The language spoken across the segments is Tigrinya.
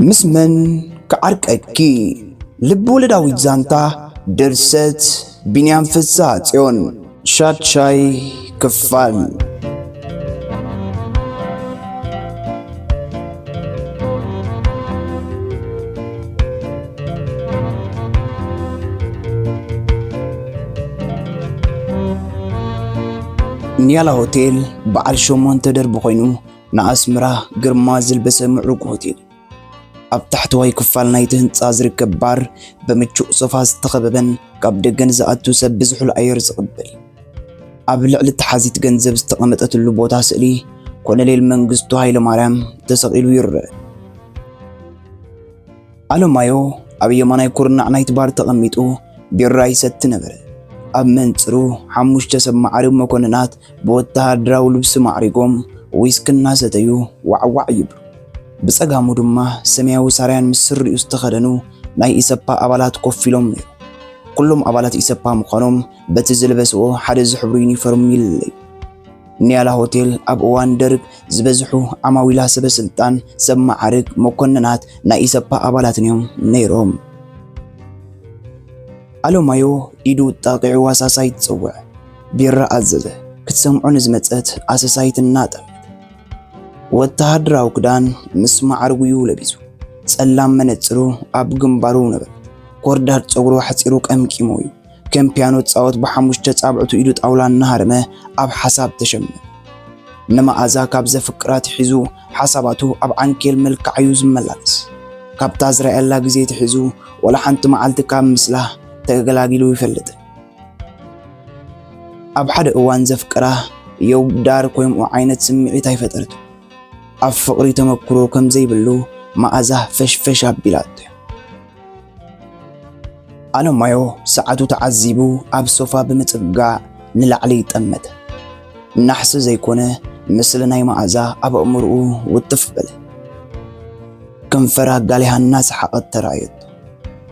ምስ መን ክዓርቀኪ? ልብ ወለዳዊት ዛንታ፣ ድርሰት ቢንያም ፍስሃ ጽዮን። ሻድሻይ ክፋል። ኒያላ ሆቴል በዓል ሸሞንተ ደርቢ ኮይኑ፣ ንኣስመራ ግርማ ዝልበሰ ምዕሩግ ሆቴል። ኣብ ታሕተዋይ ክፋል ናይቲ ህንጻ ዝርከብ ባር፣ ብምቹእ ሶፋ ዝተኸበበን ካብ ደገ ንዝኣቱ ሰብ ብዝሑል ኣየር ዝቕበል። ኣብ ልዕሊ ተሓዚት ገንዘብ ዝተቐመጠትሉ ቦታ ስእሊ ኮሎኔል መንግስቱ ሃይለማርያም ተሰቒሉ ይረአ። ኣለማዮ ኣብ የማናይ ኩርናዕ ናይቲ ባር ተቐሚጡ ቢራ ይሰቲ ነበረ። ኣብ መንጽሩ ሓሙሽተ ሰብ ማዕርግ መኮንናት ብወተሃደራዊ ልብሲ ማዕሪጎም ዊስኪ እናሰተዩ ዋዕዋዕ ይብሉ። ብጸጋሙ ድማ ሰማያዊ ሳርያን ምስ ስሪኡ ዝተኸደኑ ናይ ኢሰፓ ኣባላት ኮፍ ኢሎም ነይሮም። ኩሎም ኣባላት ኢሰፓ ምዃኖም በቲ ዝለበስዎ ሓደ ዝሕብሩ ዩኒፎርም ይለዩ። ኒያላ ሆቴል ኣብ እዋን ደርግ ዝበዝሑ ዓማዊላ ሰበ ስልጣን፣ ሰብ ማዕርግ፣ መኮንናት ናይ ኢሰፓ ኣባላትን እዮም ነይሮም። ኣለማዮ ኢዱ ጣቂዑ ኣሳሳይት ጸውዐ። ቢራ ኣዘዘ። ክትሰምዖ ንዝመጸት ኣሳሳይት እናጠመተ። ወተሃደራዊ ክዳን ምስ ማዕርጉ እዩ ለቢሱ። ጸላም መነጽሩ ኣብ ግንባሩ ነበረት። ኮርዳድ ጸጉሩ ኣሕጺሩ ቀምቂሙ እዩ። ከም ፒያኖ ጻወት ብሓሙሽተ ጻብዕቱ ኢዱ ጣውላ እናሃረመ ኣብ ሓሳብ ተሸመመ። ንመኣዛ ካብ ዘፍቅራ ትሒዙ ሓሳባቱ ኣብ ዓንኬል መልክዓ እዩ ዝመላለስ። ካብታ ዝረኣየላ ግዜ ትሒዙ ወላ ሓንቲ መዓልቲ ካብ ምስላ ተገላጊሉ ይፈልጥ። ኣብ ሓደ እዋን ዘፍቅራ የውዳር ኮምኡ ዓይነት ስምዒት ኣይፈጠረቱ። ኣብ ፍቕሪ ተመክሮ ከም ዘይብሉ መኣዛ ፈሽፈሽ ኣቢላቶ። ኣለማዮ ሰዓቱ ተዓዚቡ ኣብ ሶፋ ብምጽጋዕ ንላዕሊ ጠመተ። ናሕሲ ዘይኮነ ምስሊ ናይ መኣዛ ኣብ ኣእምሮኡ ውትፍ በለ። ከንፈራ ኣጋሊሃ እናሰሓቐት ተራእየቶ።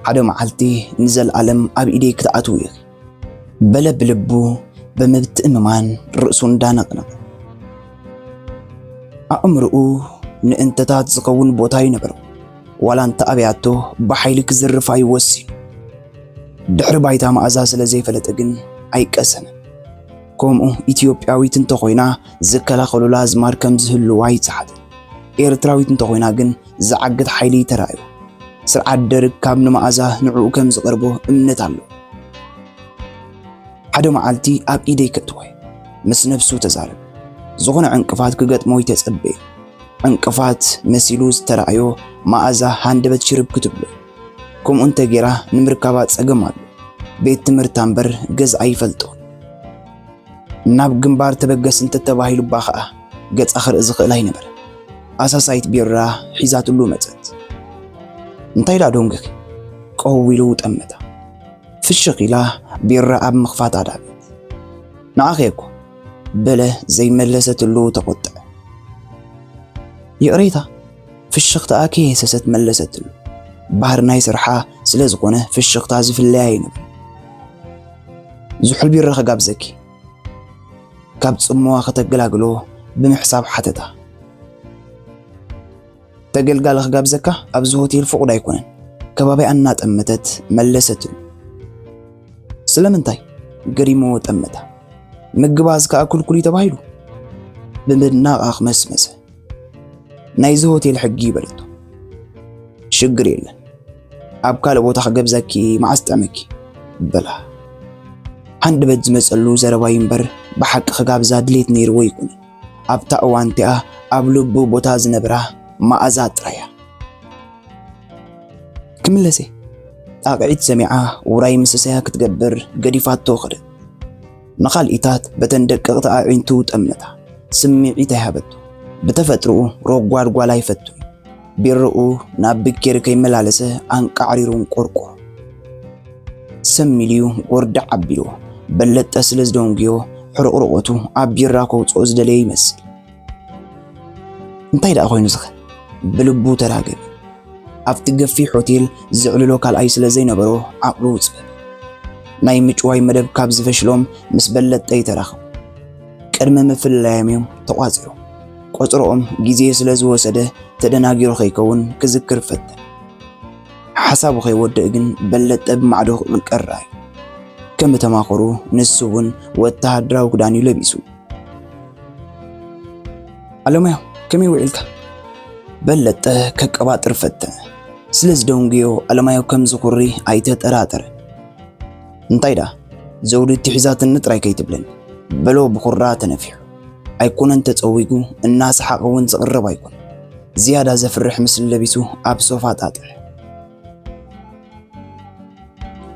ሓደ መዓልቲ ንዘለኣለም ኣብ ኢደይ ክትኣትዊ ኢኺ። በለ ብልቡ ብምትእምማን ርእሱ እንዳነቕነቐ። ኣእምሮኡ ንእንተታት ዝኸውን ቦታ ይነበሮ። ዋላ እንተ ኣብያቶ ብሓይሊ ክዝርፋ እዩ ወሲኑ። ድሕሪ ባይታ መኣዛ ስለ ዘይፈለጠ ግን ኣይቀሰነን። ከምኡ ኢትዮጵያዊት እንተኾይና ዝከላኸሉላ ኣዝማድ ከም ዝህልዋ ይጸሓትን። ኤርትራዊት እንተኾይና ግን ዝዓግት ሓይሊ ተራእዩ። ስርዓት ደርግ ካብ ንመኣዛ ንዕኡ ከም ዝቐርቦ እምነት ኣሎ። ሓደ መዓልቲ ኣብ ኢደይ ከእትወ ምስ ነብሱ ተዛረበ። ዝኾነ ዕንቅፋት ክገጥሞ ይተጸበየ። ዕንቅፋት መሲሉ ዝተራእዮ መኣዛ ሃንደበት ሽርብ ክትብሎ። ከምኡ እንተ ጌራ ንምርካባ ጸገም ኣሎ። ቤት ትምህርታ እምበር ገዝኣ ይፈልጦ። ናብ ግንባር ተበገስ እንተተባሂሉ እባ ኸኣ ገጻ ክርኢ ዝኽእል ኣይነበረ። ኣሳሳይት ቢራ ሒዛትሉ መጸት። እንታይ ደኣ ዶንግኺ? ቀው ኢሉ ጠመታ። ፍሽኽ ኢላ ቢራ ኣብ ምኽፋት ኣዳበት። ንዓኺ እኮ በለ ዘይመለሰትሉ ተቖጥዐ። ይቕሬታ፣ ፍሽኽታኣ ከየህሰሰት መለሰትሉ። ባህሪ ናይ ስርሓ ስለ ዝኾነ ፍሽኽታ ዝፍለያ ኣይነበረን። ዝሑል ቢራ ክጋብዘኪ? ካብ ጽምዋ ከተገላግሎ ብምሕሳብ ሓተታ። ተገልጋሊ ክጋብዘካ ኣብዚ ሆቴል ፍቑድ ኣይኮነን፣ ከባቢኣ እናጠመተት መለሰትሉ። ስለምንታይ? ገሪምዎ ጠመታ። ምግባዝ ከኣ ክልኩል እዩ ተባሂሉ? ብምድናቕ ኣኽመስመሰ። ናይዚ ሆቴል ሕጊ እዩ በለቶ። ሽግር የለን፣ ኣብ ካልእ ቦታ ክገብዘኪ መዓስ ጥዕመኪ በላ። ሃንደበት ዝመጸሉ ዘረባ እዩ እምበር ብሓቂ ክጋብዛ ድሌት ነይርዎ ኣይኮነን። ኣብታ እዋን እቲኣ ኣብ ልቡ ቦታ ዝነብራ መኣዛ ጥራይ እያ። ክምለሰ ጣቕዒት ሰሚዓ ውራይ ምስሳያ ክትገብር ገዲፋቶ ከደት። ንኻልኢታት በተን ደቀቕቲ ኣዒንቱ ጠመታ። ስምዒት ኣይሃበቶ። ብተፈጥሮኡ ረጓድ ጓል ኣይፈቱን። ቢርኡ ናብ ብኬሪ ከይመላለሰ ኣንቃዕሪሩ እንቆርቆሮ። ሰም ኢሉ'ዩ ጎርዳዕ ኣቢልዎ። በለጠ ስለ ዝደንጉዮ ሕርቕርቖቱ ኣብ ቢራ ከውጽኦ ዝደለየ ይመስል። እንታይ ደኣ ኮይኑ ዝኸ? ብልቡ ተራገመ። ኣብቲ ገፊሕ ሆቴል ዝዕልሎ ካልኣይ ስለ ዘይነበሮ ዓቕሉ ውጽእ። ናይ ምጭዋይ መደብ ካብ ዝፈሽሎም ምስ በለጠ ይተራኸቡ። ቅድሚ ምፍልላዮም እዮም ተቋጺሮም። ቆጽሮኦም ግዜ ስለ ዝወሰደ ተደናጊሩ ከይከውን ክዝክር ፈተነ። ሓሳቡ ከይወድእ ግን በለጠ ብማዕዶ ክቕልቀል ረኣዩ። ከም እተማኸሩ ንሱ እውን ወተሃደራዊ ክዳን እዩ ለቢሱ። ኣለማዮ፣ ከመይ ውዒልካ? በለጠ ከቀባጥር ፈተነ። ስለ ዝደንጉዮ ኣለማዮ ከም ዝኹሪ ኣይተጠራጠረ። እንታይ ደኣ፣ ዘውዲ እቲ ሒዛትኒ ጥራይ ከይትብለኒ፣ በሎ ብኹራ ተነፊሑ። ኣይኮነን ተጸዊጉ፣ እናሰሓቐ እውን ዝቕረብ ኣይኮነን። ዝያዳ ዘፍርሕ ምስሊ ለቢሱ ኣብ ሶፋ ጣጥዐ።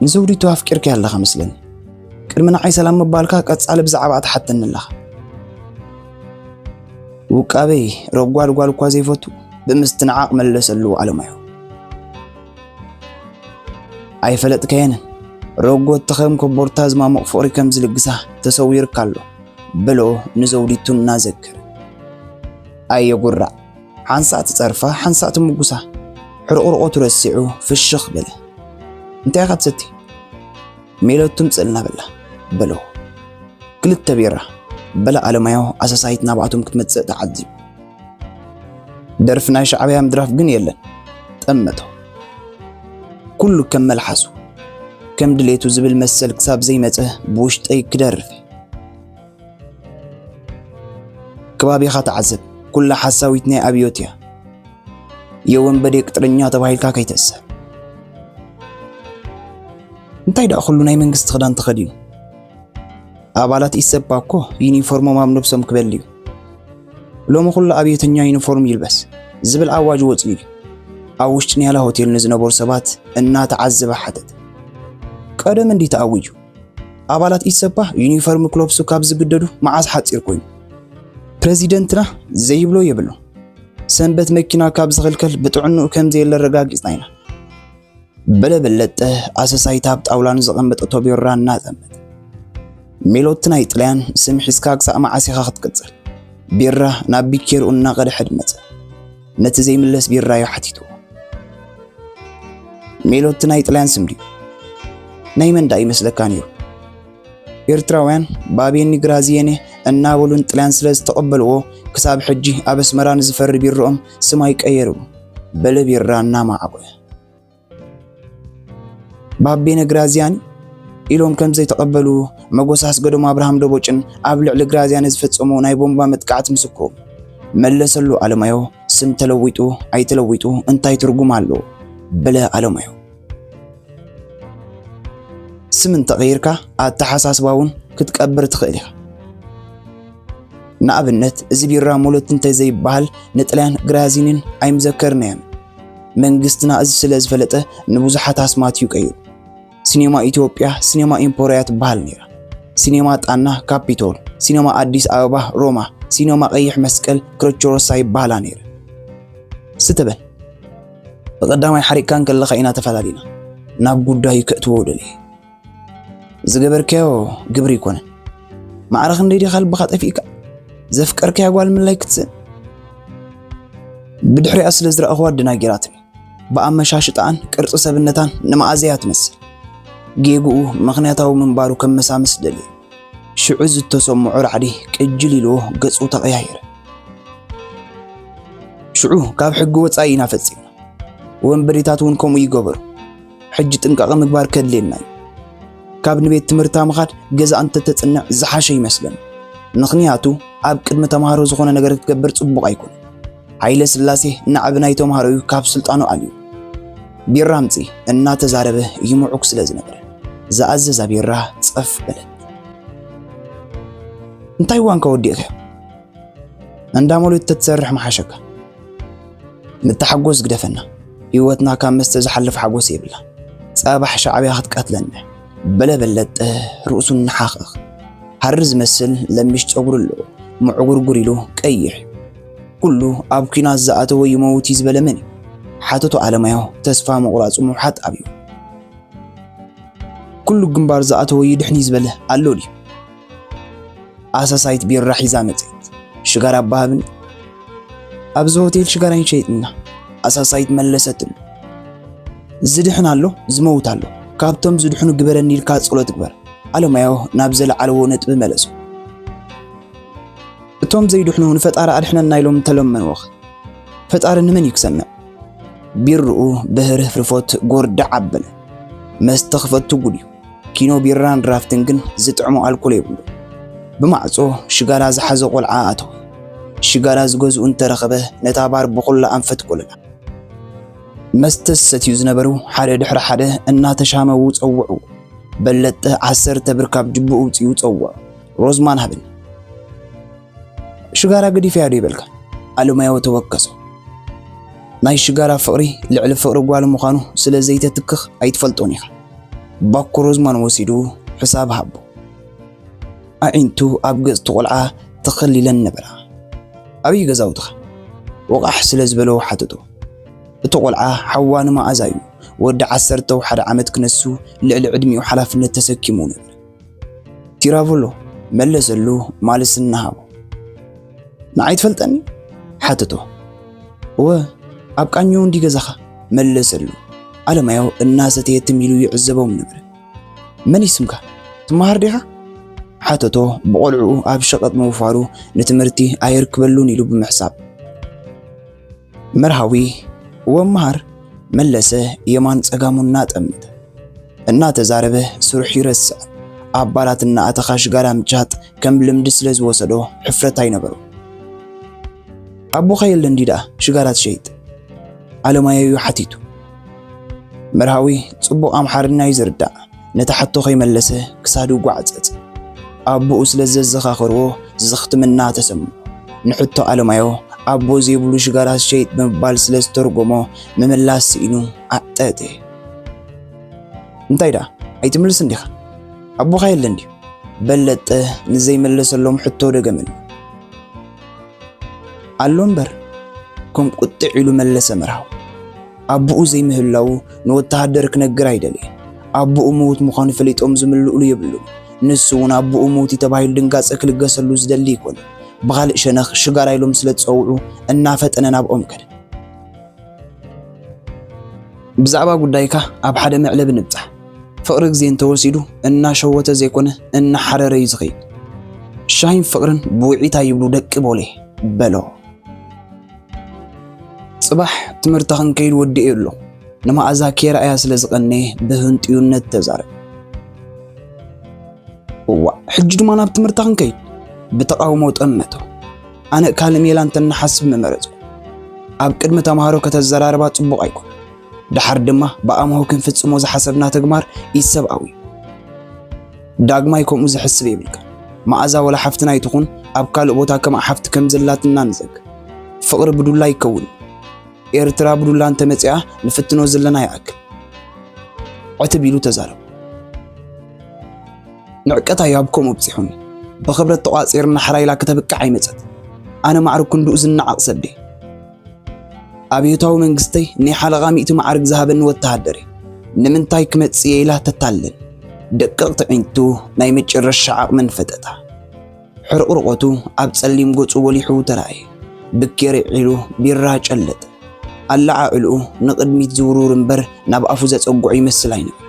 ንዘውዲቱ ኣፍቂርካያ ኣለኻ መስለኒ። ቅድሚ ንዓይ ሰላም ምባልካ ቀጻሊ ብዛዕባ ትሓተኒ ኣለኻ። ውቃበይ ረጓድ ጓል እኳ ዘይፈቱ ብምስትንዓቕ መለሰሉ ኣለማዮ። ኣይፈለጥካየንን። ረጎት ተኸም ኮቦርታ ዝማሞቕ ፍቕሪ ከም ዝልግሳ ተሰዊርካ ኣሎ፣ በሎ ንዘውዲቱ እናዘከረ። ኣየ ጉራዕ፣ ሓንሳእ ትጸርፋ፣ ሓንሳእ ትምጉሳ። ሕርቕርቖቱ ረሲዑ ፍሽኽ በለ። እንታይ ኢኻ ትሰቲ? ሜሎት ትምጽእልና በላ፣ በሎ። ክልተ ቢራ፣ በለ ኣለማዮ ኣሳሳይት ናብኣቶም ክትመጽእ ተዓዚቡ። ደርፊ ናይ ሻዕብያ ምድራፍ ግን የለን፣ ጠመቶ። ኩሉ ከም መልሓሱ፣ ከም ድሌቱ ዝብል መሰል ክሳብ ዘይመጸ ብውሽጠይ ክደርፍ። ከባቢኻ ተዓዘብ፣ ኩላ ሓሳዊት ናይ ኣብዮት እያ። የወንበዴ ቅጥረኛ ተባሂልካ ከይትእሰር። እንታይ ደኣ ኩሉ ናይ መንግስቲ ክዳን ተኸዲኑ? ኣባላት ኢሰፓ እኮ ዩኒፎርሞም ኣብ ነብሶም ክበል እዩ። ሎሚ ኩሉ ኣብዮተኛ ዩኒፎርም ይልበስ ዝብል ኣዋጅ ወፂኡ እዩ። ኣብ ውሽጢ ኒያላ ሆቴል ንዝነበሩ ሰባት እናተዓዘበ ሓተተ። ቀደም እንዲ ተኣዊጁ? ኣባላት ኢሰፓ ዩኒፎርም ክለብሱ ካብ ዝግደዱ መዓስ ሓፂር ኮይኑ? ፕረዚደንትና ዘይብሎ የብሉ። ሰንበት መኪና ካብ ዝኽልከል ብጥዕንኡ ከም ዘየለ ኣረጋጊጽና ኢና። በለ በለጠ ኣሰሳይታ ኣብ ጣውላ ንዘቐመጠቶ ቢራ እናጠመተ። ሜሎት ናይ ጥልያን ስም ሒዝካ ክሳዕ መዓስ ኢኻ ክትቅጽል? ቢራ ናብ ቢኬርኡ እናቐድሐ ድመጸ። ነቲ ዘይምለስ ቢራ እዩ ሓቲትዎ። ሜሎት ናይ ጥልያን ስም ድዩ? ናይ መን ደኣ ይመስለካ ነይሩ? ኤርትራውያን ባቤኒ ግራዚየኔ እናበሉ ንጥልያን ስለ ዝተቐበልዎ፣ ክሳብ ሕጂ ኣብ ኣስመራ ንዝፈሪ ቢርኦም ስም ኣይቀየሩን። በለ ቢራ እናማዕቆ። ባቤነ ግራዚያኒ ኢሎም ከም ዘይተቐበሉ መጎስ ኣስገዶም ኣብርሃም ደቦጭን ኣብ ልዕሊ ግራዚያኒ ዝፈጸሞ ናይ ቦምባ መጥቃዕቲ ምስክሮም። መለሰሉ ኣለማዮ፣ ስም ተለዊጡ ኣይተለዊጡ እንታይ ትርጉም ኣለዎ? በለ ኣለማዮ። ስም እንተቐይርካ ኣተሓሳስባ እውን ክትቀብር ትኽእል ኢኻ። ንኣብነት፣ እዚ ቢራ ሞሎት እንተዘይበሃል ንጥልያን ግራዚንን ኣይምዘከርናዮን። መንግስትና እዚ ስለ ዝፈለጠ ንብዙሓት ኣስማት እዩ ቀይሩ። ሲኔማ ኢትዮጵያ ሲኔማ ኢምፖርያ ትበሃል ነይራ። ሲኔማ ጣና ካፒቶል፣ ሲኔማ ኣዲስ ኣበባ ሮማ፣ ሲኔማ ቀይሕ መስቀል ክረቾሮሳ ይበሃላ ነይረ። ስተበል ብቐዳማይ ሓሪቕካ እንከለኻ ኢና ተፈላሊና። ናብ ጉዳዩ ከእትዎ ደልየ። ዝገበርካዮ ግብሪ ይኮነን። ማዕረ ክንደይ ዲኻ ልብኻ ጠፊእካ? ዘፍቀርካያ ጓል ምልላይ ክትስእን? ብድሕሪኣ ስለ ዝረኣኽዋ ኣደናጊራትኒ። ብኣመሻሽጣኣን ቅርጺ ሰብነታን ንመኣዘያ ትመስል። ጌግኡ ምኽንያታዊ ምንባሩ ከመሳምስ ደልየ። ሽዑ ዝተሰምዖ ራዕዲ ቅጅል ኢልዎ ገጹ ተቐያየረ። ሽዑ ካብ ሕጊ ወጻኢ ኢና ፈጺምና። ወንበዴታት እውን ከምኡ ይገበሩ። ሕጂ ጥንቃቐ ምግባር ከድልየና እዩ። ካብ ንቤት ትምህርታ ምኻድ ገዛ እንተተጽንዕ ዝሓሸ ይመስለኒ። ምኽንያቱ ኣብ ቅድሚ ተማሃሮ ዝኾነ ነገር ክትገብር ጽቡቕ ኣይኮነን። ሃይለ ስላሴ ናዕቢ ናይ ተማሃሮዩ ካብ ስልጣኑ ኣልዩ። ቢራ ኣምጺ እናተዛረበ ይምዑክ ስለ ዝነበረ ዝኣዘዛ ቢራ ጸፍ በለት። እንታይ ዋንካ ወዲእካዮ? እንዳ ሞሉድ ተትሰርሕ ምሓሸካ። ንተሓጎስ ግደፈና። ህይወትና ካብ መስተ ዝሓልፍ ሓጎስ የብላ። ጸባሕ ሻዕብያ ክትቀትለና። በለ በለጠ ርእሱ እናሓኸኽ። ሃሪ ዝመስል ለሚሽ ጸጉሩ ኣለዎ። ምዕጉርጉር ኢሉ ቀይሕ። ኩሉ ኣብ ኲናት ዝኣተወ ይመውት እዩ ዝበለ መን እዩ? ሓተቱ ኣለማዮ ተስፋ ምቑራጹ ምውሓጥ ኣብዩ። ኩሉ ግንባር ዝኣተወ ይድሕን እዩ ዝበለ ኣሎ ድዩ? ኣሳሳይት ቢራ ሒዛ መጽየት። ሽጋራ ኣባሃብኒ። ኣብዚ ሆቴል ሽጋራ ይንሸይጥና። ኣሳሳይት መለሰትሉ። ዝድሕን ኣሎ፣ ዝመውት ኣሎ። ካብቶም ዝድሕኑ ግበረኒ ኢልካ ጸሎት ግበር። ኣለማዮ ናብ ዘለዓለዎ ነጥቢ መለሱ። እቶም ዘይድሕኑ ንፈጣሪ ኣድሕነና ኢሎም እንተለመንዎኸ? ፈጣሪ ንመን እዩ ክሰምዕ? ቢርኡ ብህርህርፎት ጎርዳዕ ኣበለ። መስተ ክፈቱ ጉድ እዩ። ኪኖ ቢራን ድራፍትን ግን ዝጥዕሞ ኣልኮል የብሉ። ብማዕጾ ሽጋራ ዝሓዘ ቆልዓ ኣተወ። ሽጋራ ዝገዝኡ እንተረኸበ ነታ ባር ብኹላ ኣንፈት ኮለላ። መስተ ዝሰትዩ ዝነበሩ ሓደ ድሕሪ ሓደ እናተሻመዉ ጸውዑ። በለጠ ዓሰርተ ብር ካብ ጅቡ ኣውጺኡ ጸውዖ። ሮዝማን ሃብኒ። ሽጋራ ገዲፈያ ዶ ይበልካ? ኣለማየሁ ተወከሶ። ናይ ሽጋራ ፍቕሪ ልዕሊ ፍቕሪ ጓል ምዃኑ ስለ ዘይተትክኽ ኣይትፈልጦን ኢኻ። ባኮ ሮዝማን ወሲዱ ሕሳብ ሃቦ። ኣዒንቱ ኣብ ገጽ እቲ ቆልዓ ተኸሊለን ነበራ። ኣበይ ገዛውትኻ? ወቓሕ ስለ ዝበሎ ሓተቶ። እቲ ቆልዓ ሓዋ ንመኣዛ እዩ። ወዲ ዓሰርተ ሓደ ዓመት ክነሱ ልዕሊ ዕድሚኡ ሓላፍነት ተሰኪሙ ነበር። ቲራቮሎ መለሰሉ ማልስ እናሃቦ። ንዓይ ትፈልጠኒ? ሓተቶ። እወ፣ ኣብ ቃኘው እንዲ ገዛኻ መለሰሉ። ኣለማየሁ እናሰተየ ትም ኢሉ ይዕዘቦም ነበር። መን እዩ ስምካ? ትመሃር ዲኻ? ሓተቶ ብቖልዕኡ ኣብ ሸቐጥ ምውፋሩ ንትምህርቲ ኣየርክበሉን ኢሉ ብምሕሳብ። መርሃዊ እወ እመሃር መለሰ የማን ጸጋሙ እናጠመተ። እናተዛረበ ስርሑ ይረስዕ። ኣብ ባራት እናኣተኻ ሽጋራ ምጭሃጥ ከም ልምዲ ስለ ዝወሰዶ ሕፍረት ኣይነበሮ። ኣቦኻ የለ እንዲ ደኣ ሽጋራ ትሸይጥ? ኣለማየሁ ሓቲቱ። መርሃዊ ጽቡቕ ኣምሓርኛ እዩ ዝርዳእ። ነታ ሕቶ ከይመለሰ ክሳዱ ጓዕጸጸ። ኣቦኡ ስለ ዘዘኻኸርዎ ዘኽትምና ተሰምዖ። ንሕቶ ኣለማዮ ኣቦ ዘይብሉ ሽጋራ ዝሸይጥ ብምባል ስለ ዝተርጎሞ ምምላስ ስኢኑ ኣዕጠጠ። እንታይ ደኣ ኣይትምልስን ዲኻ? ኣቦኻ የለን ድዩ? በለጠ ንዘይመለሰሎም ሕቶ ደገመሉ። ኣሎ እምበር፣ ከም ቁጥዕ ኢሉ መለሰ መርሃዊ። ኣቦኡ ዘይምህላዉ ንወተሃደር ክነግር ኣይደለየን። ኣቦኡ ምዉት ምዃኑ ፈሊጦም ዝምልእሉ የብሉን። ንሱ እውን ኣቦኡ ምዉት እዩ ተባሂሉ ድንጋጸ ክልገሰሉ ዝደሊ ኣይኮነን። ብኻልእ ሸነኽ ሽጋራ ኢሎም ስለ ዝጸውዑ እናፈጠነ ናብኦም ከደ። ብዛዕባ ጉዳይካ ኣብ ሓደ መዕለቢ ንብጻሕ። ፍቕሪ ግዜ እንተወሲዱ እናሸወተ ዘይኮነ እናሓረረ እዩ ዝኸይድ። ሻሂን ፍቕርን ብውዒታ ይብሉ ደቂ ቦሌ በሎ። ጽባሕ ትምህርታ ክንከይድ ወዲኤ ኣለኹ። ንመኣዛ ኬርኣያ ስለ ዝቐነየ ብህንጥዩነት ተዛረበ። እዋእ፣ ሕጂ ድማ ናብ ትምህርታ ክንከይድ? ብተቓውሞ ጠመቶ። ኣነ ካልእ ሜላ እንተንሓስብ ምመረጽኩ። ኣብ ቅድሚ ተምሃሮ ከተዘራርባ ጽቡቕ ኣይኮነን። ደሓር ድማ ብኣምሆ ክንፍጽሞ ዝሓሰብና ተግባር ኢሰብኣዊ እዩ። ዳግማይ ከምኡ ዝሕስብ የብልካ። መኣዛ ወላ ሓፍትና ኣይትኹን ኣብ ካልእ ቦታ ከምኣ ሓፍቲ ከም ዘላትና ንዘክር። ፍቕሪ ብዱላ ኣይከውን። ኤርትራ ብዱላ እንተመጺኣ ንፍትኖ ዘለና ይኣክል። ዕትብ ኢሉ ተዛረቡ። ንዕቀታ እዩ ኣብ ከምኡ ኣብጺሑኒ። ብኽብረት ተቋጺርና ሓራ ኢላ ከተብቅዕ ኣይመጸት። ኣነ ማዕርግ ክንድኡ ዝነዓቕ ሰብ ድየ? ኣብዮታዊ መንግስተይ ናይ ሓለቓ ሚእቲ ማዕርግ ዝሃበኒ ወተሃደር እየ። ንምንታይ ክመጽእ እየ ኢላ ተታልን። ደቀቕቲ ኣዒንቱ ናይ መጨረሻ ዓቕመን ፈጠጣ። ሕርቕርቆቱ ኣብ ጸሊም ገጹ ወሊሑ ተራእየ። ብኬሪ ዒሉ ቢራ ጨለጠ። ኣለዓዕልኡ ንቕድሚት ዝውርውር እምበር ናብ ኣፉ ዘጸግዖ ይመስል ኣይነበረን።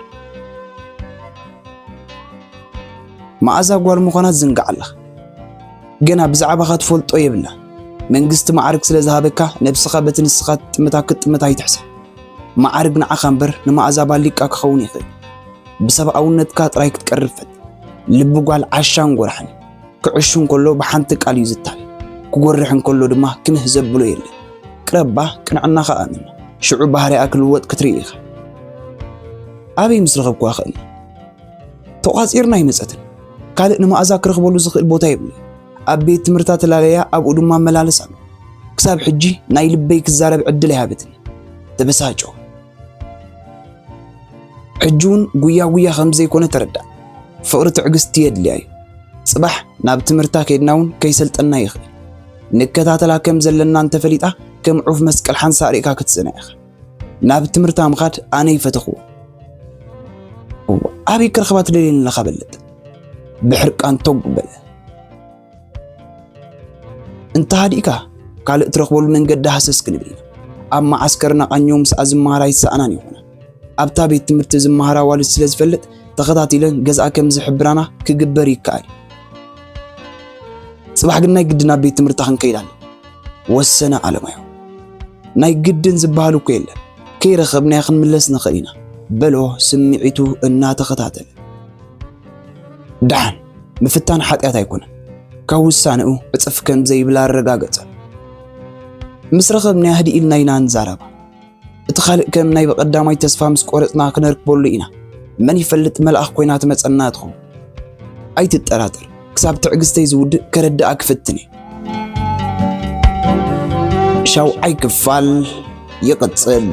መኣዛ ጓል ምዃና ትዝንግዕ ኣለኻ። ገና ብዛዕባኻ ትፈልጦ የብላን። መንግስቲ ማዕርግ ስለ ዝሃበካ ነብስኻ በቲ ንስኻ ትጥምታ ክትጥምት ኣይትሕሰብ። ማዕርግ ንዓኻ እምበር ንመኣዛ ባሊቃ ክኸውን ይኽእል። ብሰብኣውነትካ ጥራይ ክትቀርብ ፈትን። ልቢ ጓል ዓሻን ጎራሕን እዩ። ክዕሹ እንከሎ ብሓንቲ ቃል እዩ ዝታለል። ክጎርሕ እንከሎ ድማ ክምህ ዘብሎ የለን። ቅረባ፣ ቅንዕናኻ ኣእምና። ሽዑ ባህሪኣ ክልወጥ ክትርኢ ኢኻ። ኣበይ ምስ ረኸብኩዋ ኸእኒ? ተቋጺርና ኣይመጸትን። ካልእ ንመኣዛ ክረኽበሉ ዝኽእል ቦታ የብሉን። ኣብ ቤት ትምህርታ ተላለያ ኣብኡ ድማ እመላለስ ኣሎ። ክሳብ ሕጂ ናይ ልበይ ክዛረብ ዕድል ኣይሃበትኒ። ተበሳጨው። ሕጂ እውን ጉያ ጉያ ከም ዘይኮነ ተረዳእ። ፍቕሪ ትዕግስቲ የድልያ እዩ። ጽባሕ ናብ ትምህርታ ከይድና እውን ከይሰልጠና ይኽእል። ንከታተላ ከም ዘለና እንተፈሊጣ ከም ዑፍ መስቀል ሓንሳእ ርኢካ ክትስእና ኢኻ። ናብ ትምህርታ ምኻድ ኣነ ይፈተኽዎ። እዋ፣ ኣበይ ክረኽባ ትደልየኒ ኣለኻ በለጠ? ብሕርቃን ቶግ በለ። እንተሃዲእካ ካልእ ትረኽበሉ መንገዲ ሃሰስ ክንብል ኢና። ኣብ መዓስከርና ቃኘው ምስኣ ዝመሃራ ኣይሰኣናን ይኾና። ኣብታ ቤት ትምህርቲ ዝመሃራ ኣዋልድ ስለ ዝፈልጥ ተኸታቲለን ገዝኣ ከም ዝሕብራና ክግበር ይከኣል እዩ። ጽባሕ ግን ናይ ግድን ኣብ ቤት ትምህርታ ክንከይድ ኣሎ፣ ወሰነ ኣለማየሁ። ናይ ግድን ዝበሃል እኮ የለን። ከይረኸብናያ ክንምለስ ንኽእል ኢና፣ በሎ ስምዒቱ እናተኸታተለ። ደሓን፣ ምፍታን ሓጢኣት ኣይኮነን። ካብ ውሳነኡ ዕጽፍ ከም ዘይብል ኣረጋገጸ። ምስ ረኸብናያ ህድእ ኢልና ኢና ንዛረባ። እቲ ካልእ ከም ናይ ብቐዳማይ ተስፋ ምስ ቆረጽና ክነርክበሉ ኢና። መን ይፈልጥ፣ መልኣኽ ኮይና ትመጸና ትኸውን። ኣይትጠራጠር፣ ክሳብ ትዕግስተይ ዝውድእ ከረድኣ ክፍትን እየ። ሻውዓይ ክፋል ይቕጽል።